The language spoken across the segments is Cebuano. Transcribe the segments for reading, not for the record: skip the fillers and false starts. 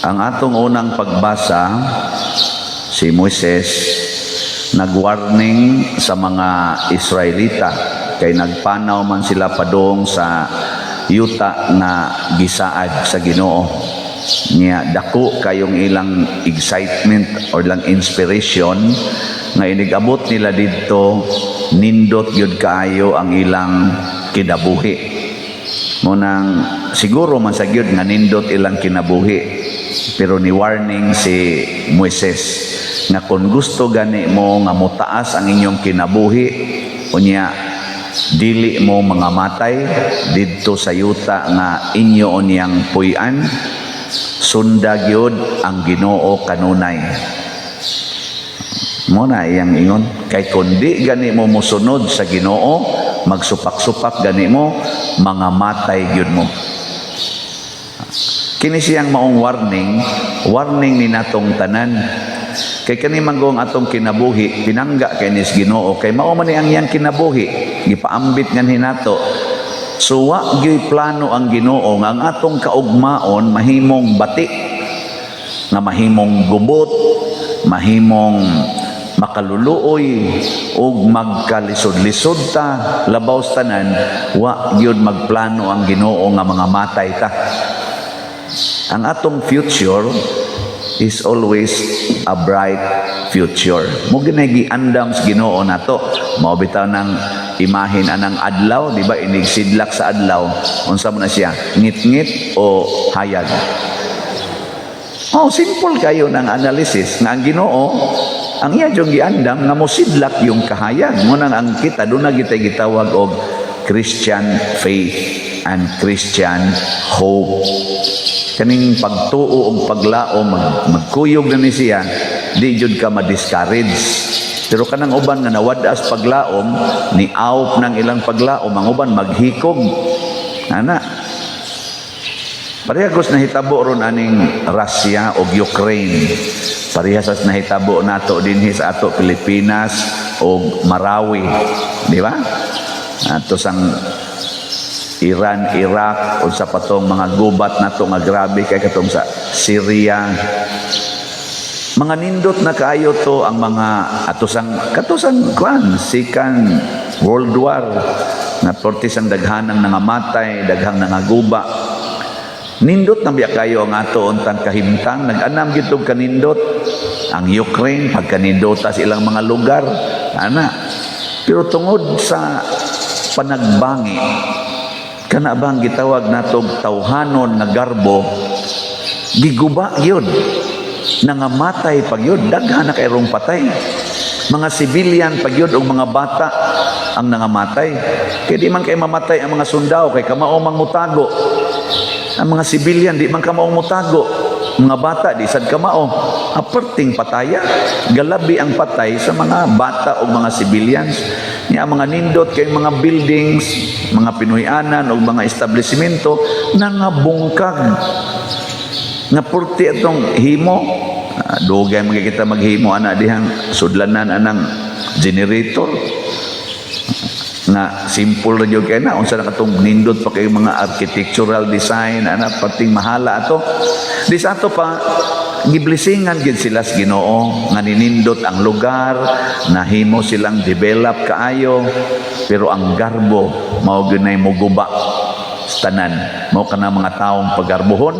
Ang atong unang pagbasa, si Moises nagwarning sa mga Israelita kay nagpanaw man sila padong sa yuta nga gisaad sa Ginoo. Niya dako kayong ilang excitement or ilang inspiration nga inigabot nila didto, nindot gyud kaayo ang ilang kinabuhi. Mao nang siguro man sa gyud nga nindot ilang kinabuhi, pero ni warning si Moises nga kung gusto gani mo nga motaas ang inyong kinabuhi, unya dili mo mga matay didto sa yuta nga inyo unyang puy-an, sunda gyud ang Ginoo kanunay. Mao na iyang ingon kay kun di gani mo mosunod sa Ginoo, magsupak-supak gani mo, mga matay gyud mo. Kini siyang maong warning, warning ni natong tanan. Kay kani manggong atong kinabuhi, pinangga kay nis Ginoo, kay mao man ni ang iyang kinabuhi, gipaambit nganhi nato. So wa gyuy plano ang Ginoo nga ang atong kaugmaon mahimong bati, nga mahimong gubot, mahimong makaluluoy ug magkalisod-lisod ta. Labaw sa tanan, wa gyud magplano ang Ginoo nga mga matay ta. Ang atong future is always a bright future. Mao gyud giandam sa Ginoo nato. Mao bitaw nang imahin anang adlaw, di ba, inigsidlak sa adlaw, unsa man na siya? Ngit-ngit o hayag? Oh, simple kayo ng analysis nga ang Ginoo ang iya yung giandam nga mosidlak yung kahayag. Mao nang ang kita doon na kita gitawag og Christian faith and Christian hope. Kaning pagtuo og paglaom, magkuyog na ni siya, di jud ka ma-discourage. Pero kanang uban nga nawad-as paglaom, ni awp ng ilang paglaom, ang uban maghikog. Ana. Parehas nahitabo ron aning Russia ug Ukraine. Parehas sa nahitabo nato dinhi sa ato Pilipinas ug Marawi, di ba? Ato sang Iran, Iraq, unsa pa tong mga gubat nato nga grabe kay katong sa Syria. Mga nindot na kaayo to ang mga ato sang kato sang kwan, Second World War na portis ang daghanang nangamatay, daghang nangaguba. Nindot na biya kayo ang ato untang kahimtang, nag-anam gyud og kanindot ang Ukraine pagkanindota sa ilang mga lugar ana. Pero tungod sa panagbangi, kana bang gitawag natog tawhanon nga garbo, giguba gyud, nangamatay pag yun, daghan na kayrong patay, mga civilian pag yun og mga bata ang nangamatay, kay di man kay mamatay ang mga sundao kay kamao mang mutago. Ang mga civilian di man kamao mutago, mga bata di sad kamao. Aperting pataya, galabi ang patay sa mga bata o mga civilians. Nya ang mga nindot kay mga buildings, mga pinuy-anan o mga establishmento nangabungkag nga purti atong himo. Dugay man kita maghimo ana dihang sudlanan anang generator nga simple ra gyud kay na. Unsa na katong nindot pa kay mga architectural design ana, pating mahala ato. Di sa ato pa giblesingan gid sila sa Ginoo nga ninindot ang lugar, nahimo silang develop kaayo, pero ang garbo mao gyud nay muguba sa tanan. Mao kana mga taong pagarbohon,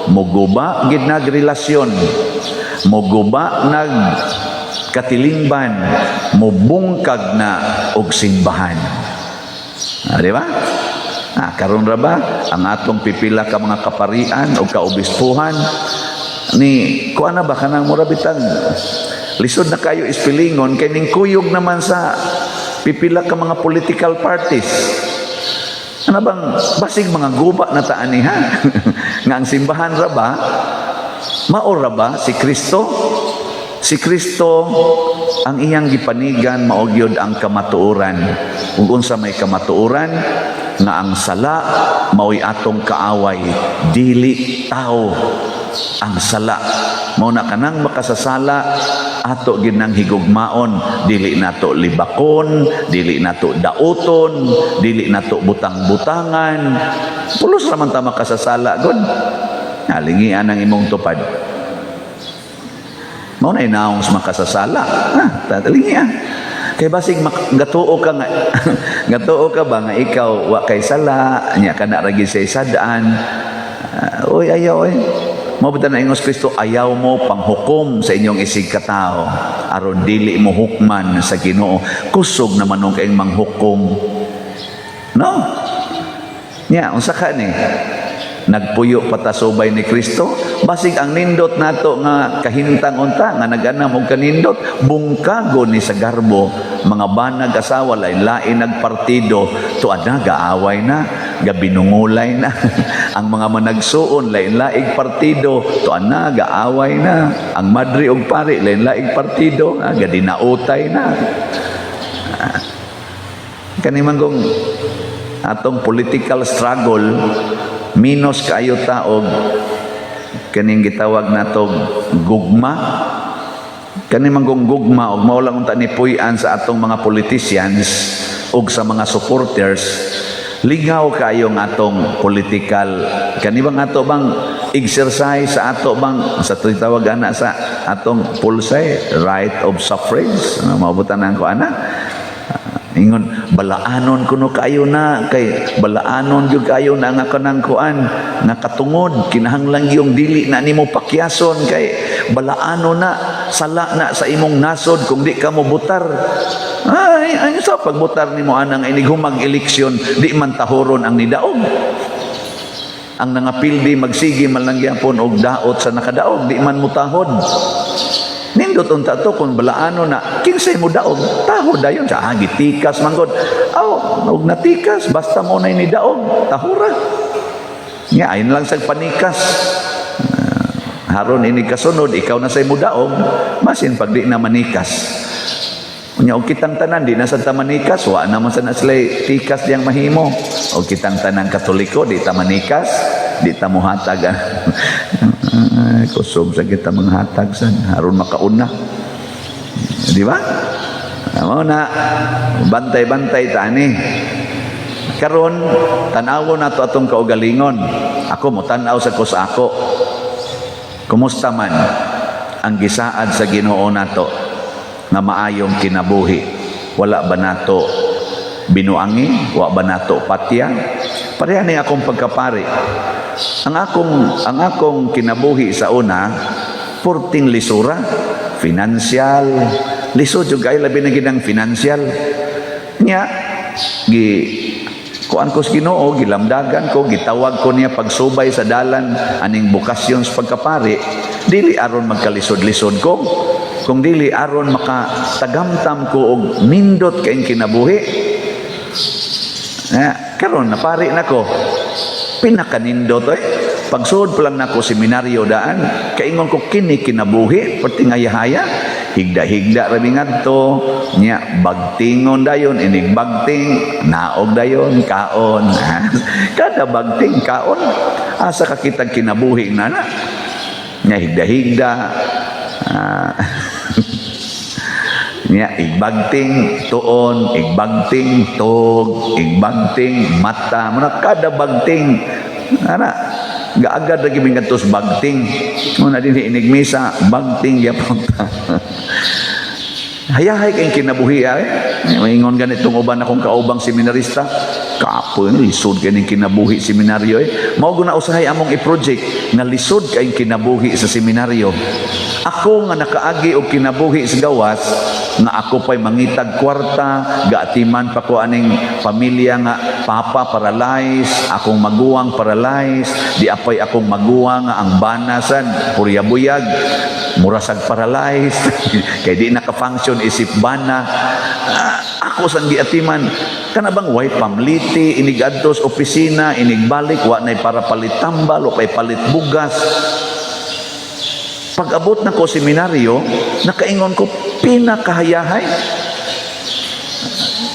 muguba gid nagrelasyon, muguba nag katilingban, mubungkag na og simbahan. Di ba? Karon ra ba ang atong pipila ka mga kaparian o kaobispuhan ni kuan na ba, kanang mura bitag lisod na kayo ispilingon kay ning kuyog naman sa pipila ka mga political parties. Ano bang basig mga guba na taan ni ha? Nga ang simbahan ra ba? Mao ra ba si Kristo? Si Kristo ang iyang gipanigan mao gyud ang kamatuoran. Ug unsa may kamatuoran? Nga ang sala mao'y atong kaaway, dili tao ang sala. Mao na kanang makasasala ato gyud nang higugmaon, dili nato libakon, dili nato dauton, dili nato butang-butangan. Pulos ra man ta makasasala gud. Nalingian ang imong tupad. Mao na inaong sa makasasala. Ha, talingian. Kay basig gatuo ka ba nga ikaw wa kay sala nya kana ra gyud say sad-an. Oy, ayaw oy. Mao ba na ingos Kristo, "Ayaw mo panghukom sa inyong isig katao aron dili mo hukman sa Ginoo." Kusog naman nung kayong manghukom. No? Nya, unsa ka ni? Nagpuyo pa ta subay ni Kristo, basig ang nindot nato nga kahintang unta nga nag-anam og kanindot, bungkago ni sa garbo. Mga banag asawa, lain lain nagpartido, tuad na gaaway na, gabinungulay na. Ang mga managsuon, lain laing partido, tuad na gaaway na. Ang madre og pari, lain laing partido, gadinautay na. Kani man kung atong political struggle, minus kaayo ta og kaning gitawag natog gugma. Kani man kung gugma og mao lang unta ni puy-an sa atong mga politicians ug sa mga supporters, lingaw kaayo ang atong political, kani bang ato bang exercise sa ato bang sa tawag ana sa atong pulsay, right of suffrage. Ano, mabutan ko ana, ingon balaanon kuno kayo na, kay balaanon gyud kayo na nga kanang kuan nga katungod, kinahanglan yung dili na nimo pakyason kay balaanon na, sala na sa imong nasod kung di ka mo butar. Ay, ay, sa pagbutar nimo anang inighumag eleksyon, di man tahoron ang nidaog. Ang nangapildi magsige man lang gyapon og daot sa nakadaog, di man mutahod. Nindot unta to kung balaano na, kinsay mo daog, tahod dayon sa gitikas man gud. Aw, og natikas basta mo na ni daog, tahura. Nya ayon lang sa panikas. Haron ini kasunod ikaw na say mo daog, masin pag di na manikas. Unya og kitang tanan di na sa ta manikas, wa naman sa na sila tikas diyang mahimo. Og kitang tanan Katoliko di ta manikas, di ta mohatag. Ay, kusog sa kita manghatag sa aron makauna. Di ba? Mao na bantay-bantay tani. Karon tan-awon nato atong kaugalingon. Ako mo tan-aw sa ko sa ako. Kumusta man ang gisaad sa Ginoo nato nga maayong kinabuhi? Wala ba nato binuangi? Wa ba nato patya? Pareha ni akong pagkapari. Ang akong kinabuhi sa una, purting lisura, financial, lisod jud kay labi na gid ang financial. Nya gi kuan ko sa Ginoo, gilamdagan ko, gitawag ko niya pagsubay sa dalan aning bokasyon sa pagkapari, dili aron magkalisod-lisod ko, kung dili aron makatagamtam ko og nindot kaayong kinabuhi. Na, karon napari nako. Pinakanindot eh. Pagsuod pa lang nako seminaryo daan, kaingon ko, kini kinabuhi, perting hayahaya, higda-higda ra mi ngadto, nya bagtingon dayon, inig bagting, naog dayon, kaon. Kada bagting kaon, asa ka kitang kinabuhi na na. Nya higda-higda. Nya igbagting tuon, igbagting tug, igbagting mata, muna kada bagting ana gaagad lagi mi ngadto sa bagting. Muna din inig misa, bagting gyapon ta. Hayahay kay kinabuhi ay. Maingon ganitong uban akong kaubang seminarista. Kapoy, lisod kay ning kinabuhi seminaryo eh. Mao guna usahay among i-project nga lisod kay kinabuhi sa seminaryo. Ako nga nakaagi og kinabuhi sa gawas nga ako pa'y mangitag kwarta, gaatiman pa ko aning pamilya nga papa paralyzed, akong maguwang paralyzed, di apay akong maguwang nga ang banasan purya buyag, murasag paralyzed, kay di naka-function isip bana. Ako sang giatiman, kana bang way pamliti, inig adtos opisina, inig balik, wa nay para palit tambal, wa pay palit bugas. Pag abot na ko seminaryo, nakaingon ko, pinakahayahay.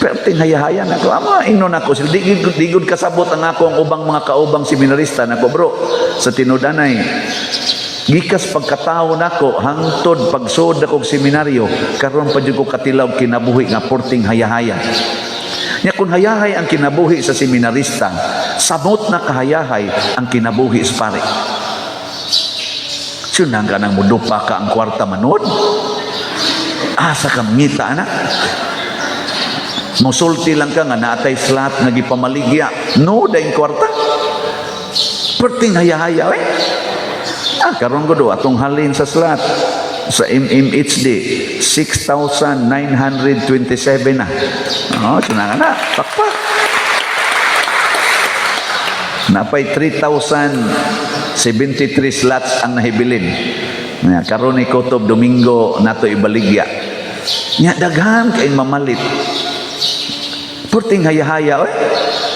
Perting hayahayan ako. Ama, ingnon ako. Sila, di gud kasabot ang ako ang ubang mga kaubang seminarista nako, bro. Sa tinudanay. Gikas pagkatawo nako hangtod pagsud ako og seminaryo, karon pa jud ko katilaw kinabuhi nga porting hayahaya. Nya kung hayahay ang kinabuhi sa seminarista, samot na kahayahay ang kinabuhi sa pare. Sunang ka nang mudupa ka ang kwarta manod. Asa ka mangita, anak? Musulti lang ka nga naatay slot nga gipamaligya. No, dahil kwarta. Perting haya-haya, eh. Ah, karon ko do, atong halin sa slot sa MMHD, 6,927 na. Oh, sunang na, pakpak. Napay 3,073 slots ang nahibilin. Nga, karon ni Kutob Domingo nato ibaligya. Nya daghan kay mamalit. Perting haya-haya oy.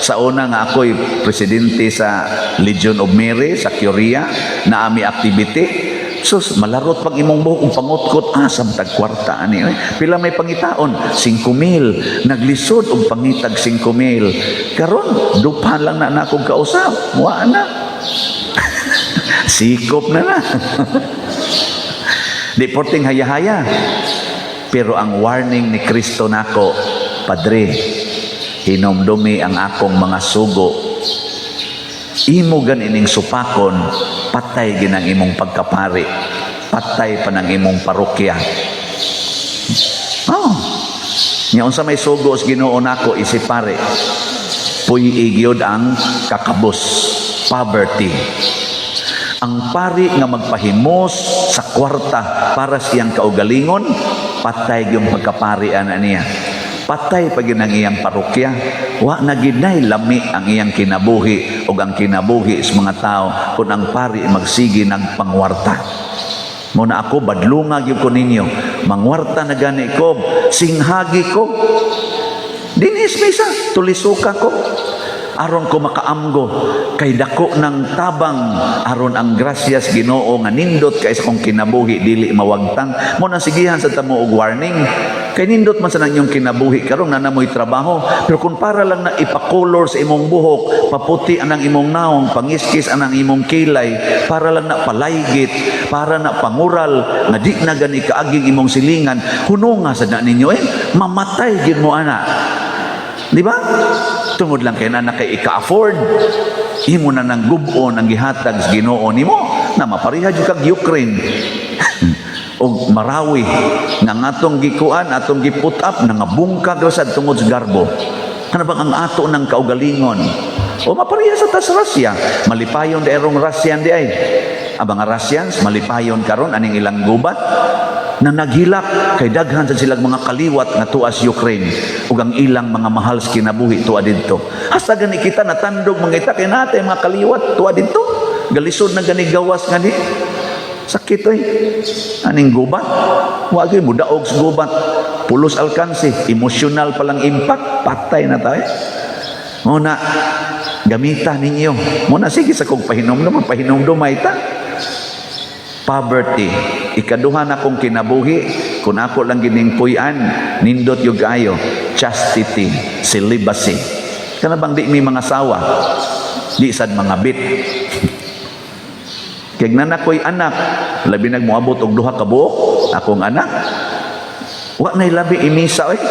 Sa una nga ako'y presidente sa Legion of Mary sa Curia na ami activity. Sus, malarot pag imong buhok ug pangutkot, ah, samtag kwarta ani oy. Pila may pangitaon? 5,000. Naglisod og pangitag 5,000. Karon duphan lang na nakong kausap. Wa na. Sikop na na. Di porting haya-haya. Pero ang warning ni Kristo nako, "Padre, hinumdumi ang akong mga sugo. Imo ganining supakon, patay ginang imong pagkapari. Patay pa ng imong parokya." Oh. Nya unsa may sugo sa Ginoo nako isip pare? Puy-i gyud ang kakabos, poverty. Ang pari nga magpahimos sa kwarta para sa iyang kaugalingon, patay yung pagkapari ana niya. Patay pa gyud ang iyang parokya. Wa na gid nay lami ang iyang kinabuhi ug ang kinabuhi sa mga tao kung ang pari magsige nagpangwarta. Mo na ako badlunga gyud ko ninyo. Mangwarta na gani ko, singhagi ko. Dinis misa, tulisuka ko. Aron ko makaamgo kay dako ng tabang aron ang grasyas Ginoo nga nindot kay sa kong kinabuhi dili mawagtang. Mo na sigihan sa tamo og warning kay nindot man sa inyong kinabuhi karon na namoy trabaho, pero kung para lang na ipakolor sa imong buhok, paputi anang imong naong, pangiskis anang imong kilay, para lang na palaygit, para na pangural nga di na gani kaaging imong silingan, hununga sa na ninyo eh, mamatay gid mo ana. Di ba? Tungod lang kay na kay ika-afford. Imo na nang gub-on ang gihatag sa Ginoo nimo na mapareha jud kag Ukraine og Marawi nga ang atong gikuan, atong giput up, nangabungkag ra sad tungod sa garbo. Kana bang ang ato ng kaugalingon? O mapareha sa tas Russia, malipayon derong Russian di ay. Ang mga Russians malipayon karon aning ilang gubat na naghilak kay daghan sa silang mga kaliwat nga tuas Ukraine ug ang ilang mga mahal sa kinabuhi tuwa didto. Hasta gani kita natandog mga ita kay natay mga kaliwat tuwa didto. Galisod na gani gawas nga di. Sakit oy. Aning gubat? Wa gyud mo daog sa gubat. Pulos alkansi, emosyonal palang impact, patay na tayo. Mo na gamita ninyo. Mo na sige sa kong pahinumdum, pahinumdum ta. Poverty. Ikaduha na kong kinabuhi, kung ako lang gining puy-an, nindot yung kayo, chastity, celibacy. Kana bang di mi mga sawa, di sad mga bit. Kay na ko'y anak, labi nag moabot og duha ka buok, akong anak. Wa nay labi imisa oy.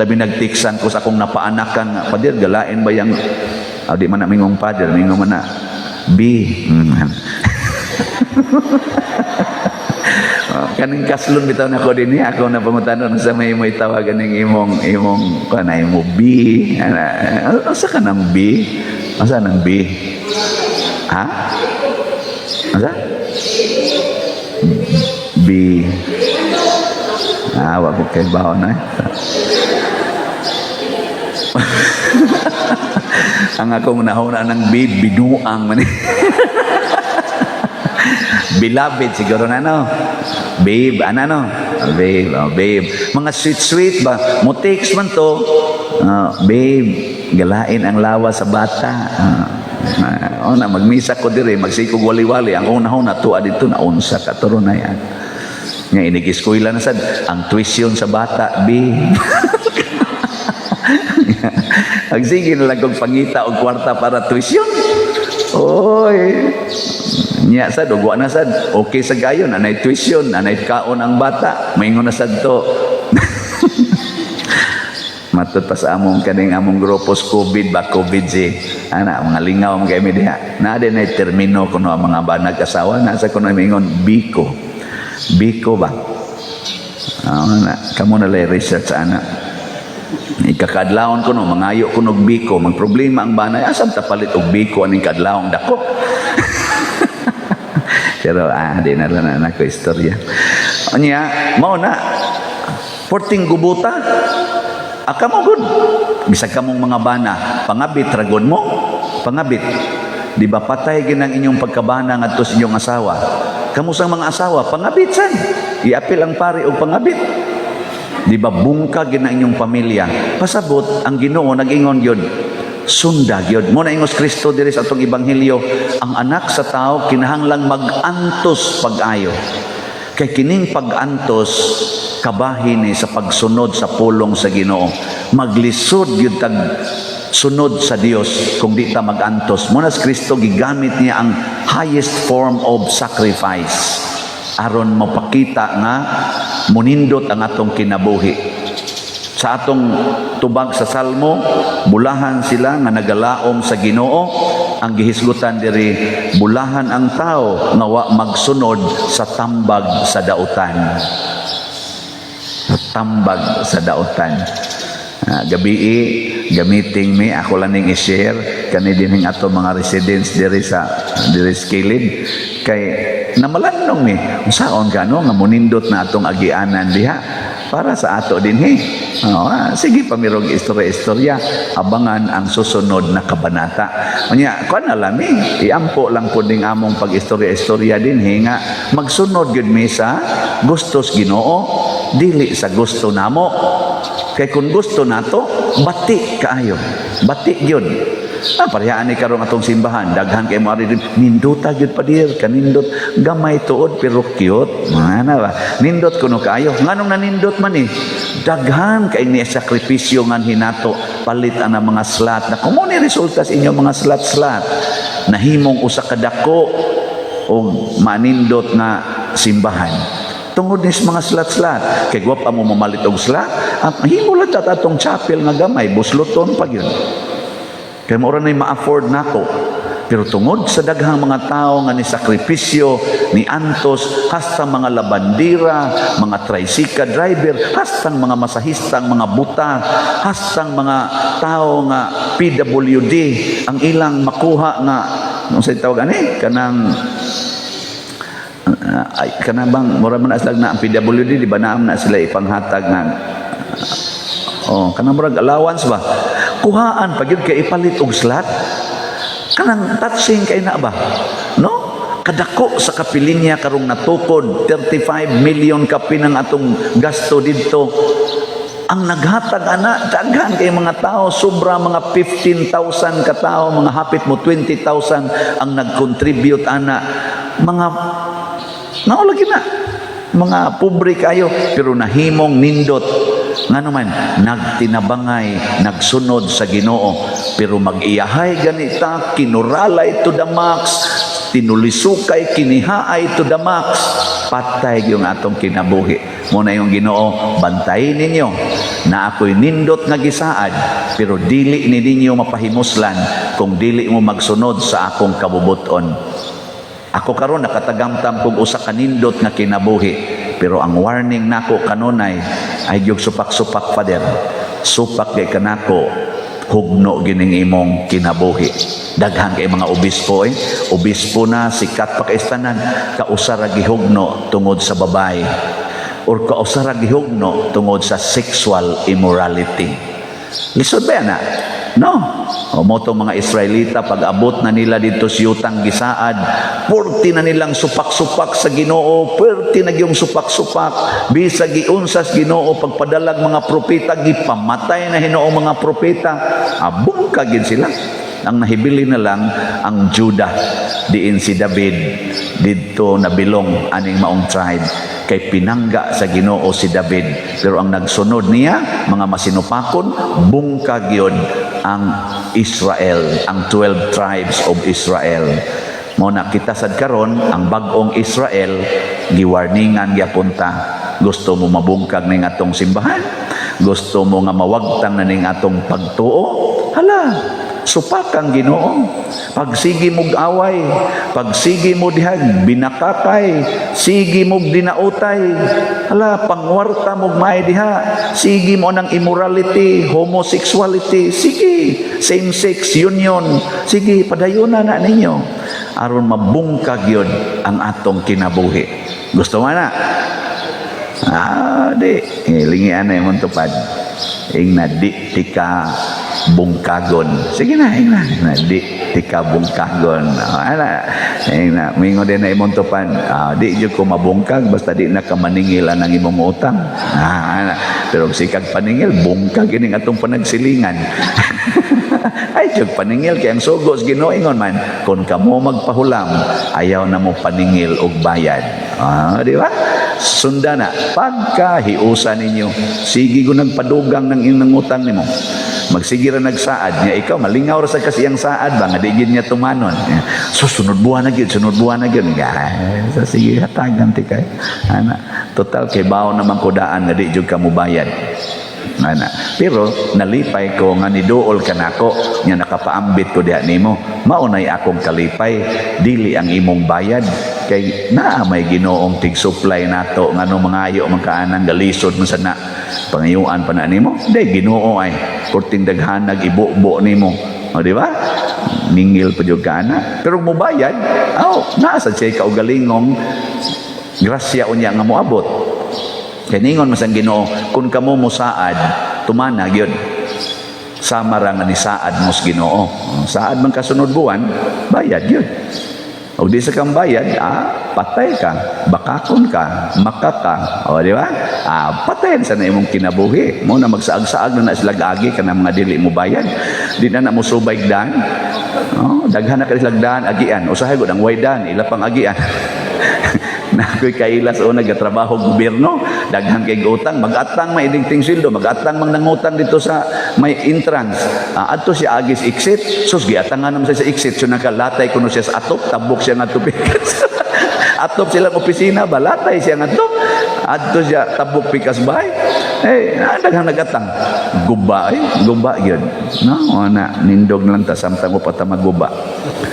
Labi nagtiksan ko sa akong napaanakan nga, "Pader, galain ba yang," ah, di man na mingong pader, mingong man na, B. Oh, kaning kaslon bitaw nako dinhi, ako na pangutanon sa may mo itawag aning imong imong kana imo B ana, asa ka nang B, asa nang B, ha, asa B? Ah, wa ko kay bawo na. Ang akong nahuna ng B, binuang man. Beloved siguro na, no? Babe, ano no? Babe, oh, babe. Mga sweet-sweet ba? Mo-text man to. Ah, babe, galain ang lawas sa bata. Ah, ah, oh, na magmisa ko dire, magsikog wali-wali. Ang una-una tuwa dito na unsa ka turo na yan. Nga inig-eskwela na sad ang tuition sa bata, B. Ang sige na lang kong pangita og kwarta para tuition. Oy. Nya sad ug wa na sad. Okay sa gayon, anay tuition, anay kaon ang bata. Maingon na sad to. Matay. Matud pa sa among kaning among grupo sa COVID ba, COVID si ana mga lingaw mga kami diha. Na din ay termino kuno ang mga banag asawa na sa kuno mingon biko. Biko ba? Ah, na, kamo na lay research ana. Ikakadlawon ko no, mangayo ko og biko, magproblema ang banay, asan ta palit og biko aning kadlawong dako? Pero di na lang na nako istorya. Unya, mao na porting gubuta. Aka mo gud. Bisag kamong mga bana, pangabit ragon mo, pangabit. Di ba patay ginang inyong pagkabana ngadto sa inyong asawa? Kamo sang mga asawa, pangabit san. Iapil ang pari og pangabit. Di ba bungkag gid ang inyong pamilya? Pasabot ang Ginoo nag-ingon gyud, sunda gyud. Mo na ingos Kristo diri sa atong ebanghelyo, ang Anak sa Tao kinahanglang mag-antos pag-ayo. Kay kining pag-antos kabahin ni sa pagsunod sa pulong sa Ginoo. Maglisod gyud tag sunod sa Dios kung di ta mag-antos. Mo na si Kristo, gigamit niya ang highest form of sacrifice aron mapakita nga munindot ang atong kinabuhi. Sa atong tubag sa Salmo, bulahan sila nga nagalaom sa Ginoo. Ang gihisgutan diri, bulahan ang tao nga wa magsunod sa tambag sa dautan. Sa tambag sa dautan. Ah, gabii gamiting mi, ako lang ning i-share kani dinhing ato mga residents diri sa kilid kay namalandong mi unsaon ka no nga munindot na atong agianan diha para sa ato dinhi. Oh, sige, pamirog istorya-istorya, abangan ang susunod na kabanata. Unya, kuan na lang mi, iampo lang po ding among pag-istorya-istorya dinhi nga magsunod gyud mi sa gustos Ginoo, dili sa gusto namo. Kay kung gusto nato, bati kaayo. Bati gyud. Ah, parehaan ni karong atong simbahan, daghan kay mo ari din, nindota gyud padir, kanindot, gamay tuod pero cute. Mana ba? Nindot kuno kaayo. Nganong nanindot man eh? Daghan kay ni sakripisyo nga hinato palit ang mga slat. Na kung ni resulta sa inyong mga slat-slat, nahimong usa ka dako og manindot nga simbahan tungod ni sa mga slat-slat. Kay gwapa mo mamalit og slat at himo lang ta atong chapel nga gamay, busloton pa gyud kay mao ra ma-afford nako. Pero tungod sa daghang mga tao nga ni sakripisyo, ni antos, hasta mga labandira, mga tricycle driver, hasta mga masahistang mga buta, hasta mga tao nga PWD, ang ilang makuha nga nung sa tawag ani kanang ay kanang bang mura man na sila na ang PWD, di ba, naam na sila ipanghatag nga, oh, kanang murag allowance ba, kuhaan pa gyud kay ipalit og slat. Kanang touching kay na ba, no? Kadako sa kapilinya karong natukod, 35 million kapin ang atong gasto didto. Ang naghatag ana, daghan kay mga tao, sobra mga 15,000 ka tao, mga hapit mo 20,000 ang nag-contribute ana, mga mao lagi na mga pobre kayo pero nahimong nindot. Ngano man nagtinabangay, nagsunod sa Ginoo. Pero mag-iyahay ganita, kinuralay to the max, tinulisukay, kinihaay to the max, patay yung atong kinabuhi. Mo na yung Ginoo, bantayin ninyo na ako'y nindot nga gisaad, pero dili ni ninyo mapahimuslan kung dili mo magsunod sa akong kabubuton. Ako karon nakatagamtam kog usa ka nindot nga kinabuhi, pero ang warning nako kanunay ay gyud supak-supak, Father. Supak kay kanako, hugno gining imong kinabuhi. Daghan kay mga obispo eh. Obispo na, sikat pa kaistanan, kausa ra gihugno tungod sa babae or kausa ra gihugno tungod sa sexual immorality. Lisod ba yan na? No. O mo tong mga Israelita, pag abot na nila dito sa yutang gisaad, purti na nilang supak-supak sa Ginoo, purti na gyung supak-supak, bisag giunsas Ginoo pagpadalag mga propeta, gipamatay na Ginoo mga propeta, abong ka gid sila. Ang nahibili na lang ang Judah, diin si David didto nabilong aning maong tribe kay pinangga sa Ginoo si David. Pero ang nagsunod niya mga masinupakon, bungkag yun ang Israel, ang 12 tribes of Israel. Mo na kita sad karon ang bag-ong Israel, giwarningan gyapon ta. Gusto mo mabungkag ning atong simbahan? Gusto mo nga mawagtang na ning atong pagtuo? Hala, supak ang Ginoo. Pagsigi mog away, pagsigi mo dihag binakakay, sige mog dinautay. Hala, pangwarta mog may diha. Sige mo ng immorality, homosexuality, sige, same-sex union. Sige, padayuna na ninyo. Aron mabungkag yun ang atong kinabuhi. Gusto mo na? Ah, di. Lingian na imong tupad. Ingna, di tika bungkagon. Sige na, ingna. Ingna, di tika bungkagon. Oh, ana. Ingna, mingo din na imong tupad. Ah, di jud ko mabungkag basta di na ka maningil ang imong utang. Ah, ana. Pero sikag paningil, bungkag ining atong panagsilingan. Ay, jud paningil kay ang sugo sa Ginoo ingon man, kung kamo magpahulam, ayaw na mo paningil og bayad. Ah, di ba? Sunda na, pagkahiusa ninyo, sige ko nagpadugang ng iyong utang nimo. Magsige ra nagsaad niya, ikaw malingaw ra sa kasi ang saad ba nga di gid niya tumanon. So sunod buwan na gyud, sunod buwan na gyud. Sa sige, hatagan ti kay. Ana, total kay bawo naman ko daan nga di jud ka mobayad. Ana. Pero nalipay ko nga niduol ka nako nga nakapaambit ko diha nimo. Mao nay akong kalipay, dili ang imong bayad kay naa may Ginoong tig-supply nato, ngano mangayo man kaanang galisod man sana pangayuan pa na nimo. Day Ginoo ay kurting daghanag ibubo nimo. O, di ba? Ningil pa jud ka ana. Pero mubayad, aw, naa sa siya kaugalingong grasya unya nga moabot. Kay ningon man sang Ginoo, kung kamo mosaad, tumana gyud. Sama ra nga ni saad mo sa Ginoo. Saad man kasunod buwan, bayad gyud. Og di sa kang bayad, ah, patay ka, bakakon ka, maka ka. O, di ba? Ah, patay sa na imong kinabuhi. Mo na magsaag-saag na na sila agi ka na mga dili mo bayad. Di na na mo subay dan. Oh, daghan na ka sila daan agian. Usahay gud ang way dan, ila pang agian. Na ako'y kaila sa una gatrabaho gobyerno, daghan kay utang, magatang may idigting sweldo, magatang mang nangutang dito sa may entrance. Ah, adto siya agis exit, sus, giatangan naman siya sa exit, so nakalatay kuno siya sa atop, tabok siya ngadto pikas. Atop silang opisina, balatay siya ngadto. Adto siya tabok pikas bahay. Eh, daghang nagatang. Guba eh, guba gyud. No, ana nindog lang ta samtang mo pa ta maguba.